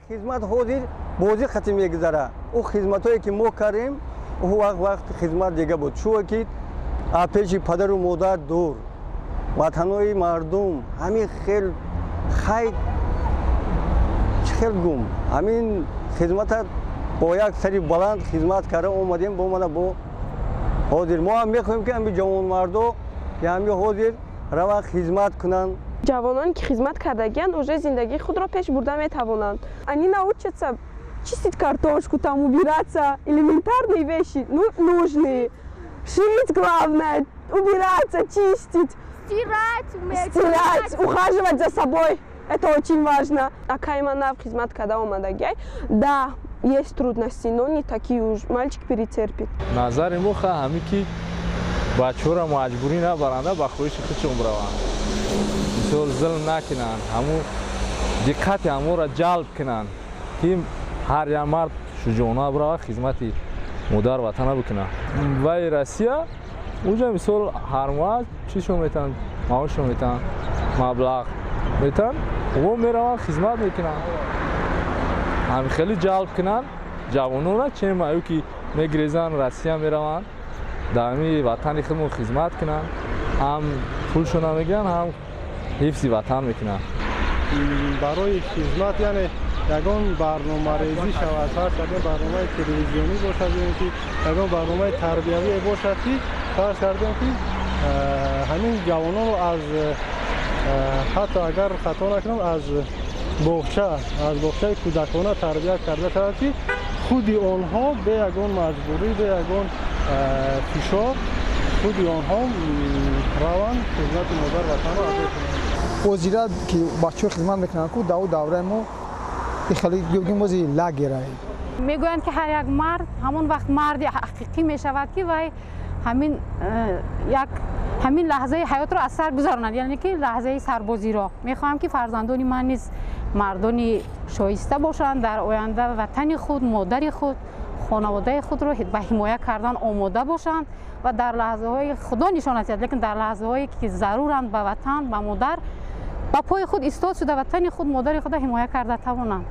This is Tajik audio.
Хизмат ҳозир бозӣ хати мегузара. Ӯ хизматҳое ки мо кардем, ӯ вақт хизмат дига буд. Чӯ ки пеши падару модар дур, ватанои мардум ҳамин хел хай чӣ хел гум. Ҳамин хизмата бо як сари баланд хизмат карда омадем, бо мана бо ҳозир мо ҳам мехоҳем, ки ҳамин ҷавонмардо ҳамин ҳозир рава хизмат кунанд. Ҷавононе ки хизмат кардагиянд, уже зиндагии худро пеш бурда метавонанд. Они научатся чистить картошку, там убираться, элементарные вещи, ну, нужные. Шить главное, убираться, чистить. Стирать, стирать, ухаживать за собой. Это очень важно. Акаи ман нав хизмат карда омадагиай. Да, есть трудности, но не такие уж. Мальчик перетерпит. Назари мо ха ҳами ки бачаҳоро маҷбурӣ набаранда, ба хоҳиши худшон бираванд. Мисол, зулм накунанд, ҳамун диққати ҳамонро ҷалб кунанд, ки ҳар як мард шуҷоона бирава, хизмати модар ватана бикунад. Вай Россия уҷа мисол ҳар моҳ чишон метаванд, маошшон метаванд, маблағ метаванд, во мераванд, хизмат мекунанд. Ҳами хеле ҷалб кунанд ҷавононро, чем аю ки мегирезанд, Россия мераванд, дар ҳами ватани худмон хизмат кунанд, ҳам пулшона мегиранд, ҳам ҳифзи ватан мекунанд. Барои хизмат яъне ягон барномарезӣ шавад, фарз кардем, барномаи телевизионӣ бошад ё ки ягон барномаи тарбиявие бошад, ки фарз кардем, ки ҳамин ҷавононро аз ҳатто, агар хато накунам, аз боғча, аз боғчаи кӯдакона тарбия карда шавад, ки худи онҳо бе ягон маҷбурӣ, бе ягон фишор худи онҳо раванд, хизмати модар ватанро адо кунанд. Озира ки бачаҳо хизмат мекунанд ку, дар давраи мо хеле гӯем ози лагерай. Мегӯянд, ки ҳар як мард ҳамон вақт марди ҳақиқӣ мешавад, ки вай ҳамин як ҳамин лаҳзаи ҳаётро аз сар гузаронад, яъне ки лаҳзаи сарбозиро. Мехоҳам, ки фарзандони ман низ мардони шоиста бошанд, дар оянда ватани худ, модари худ, хонаводаи худро ба ҳимоя кардан омода бошанд ва дар лаҳзаҳои, худо нишон диҳад, лекин дар лаҳзаҳое ки заруранд ба ватан, ба модар, ба пои худ истод шуда, ватани худ, модари худро ҳимоя карда тавонанд.